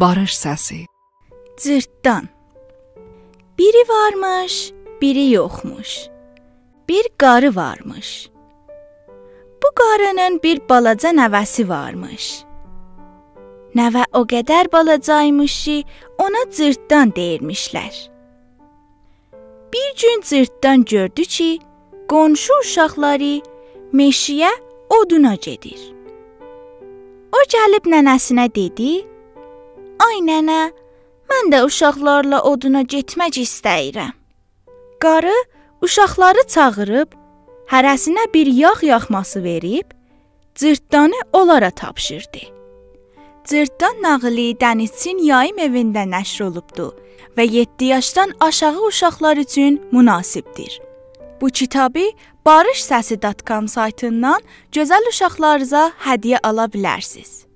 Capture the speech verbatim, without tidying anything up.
باریش سسی. جیرتدان. بیری وارمیش، بیری یوخموش. بیر قاری وارمیش. بو قارینین بیر بالاجا نوه‌سی وارمیش. نوه او قدر بالاجایمیش کی، اونا جیرتدان دئییرمیشلر. بیر گون جیرتدان گؤردو کی، قونشو اوشاقلاری مئشه‌یه اودونا گئدیر. او گلیب ننه‌سینه دئدی: «آی ننه، من ده اوشاقلارلا اودونا گئتمک ایسته‌ییرم.» قاری اوشاقلاری چاغیریب، هره‌سینه بیر یاغ یاخماسی وئریب، جیرتدانی اونلارا تاپشیردی. جیرتدان ناغیلی دنیزچین یاییم ائوینده نشر اولوبدو و یئددی یاشدان آشاغی اوشاقلار اوچون مناسبدیر. بو کیتابی باریش سسی دات کام سایتیندان گؤزل اوشاقلارینیزا هدیه آلا بیلرسینیز.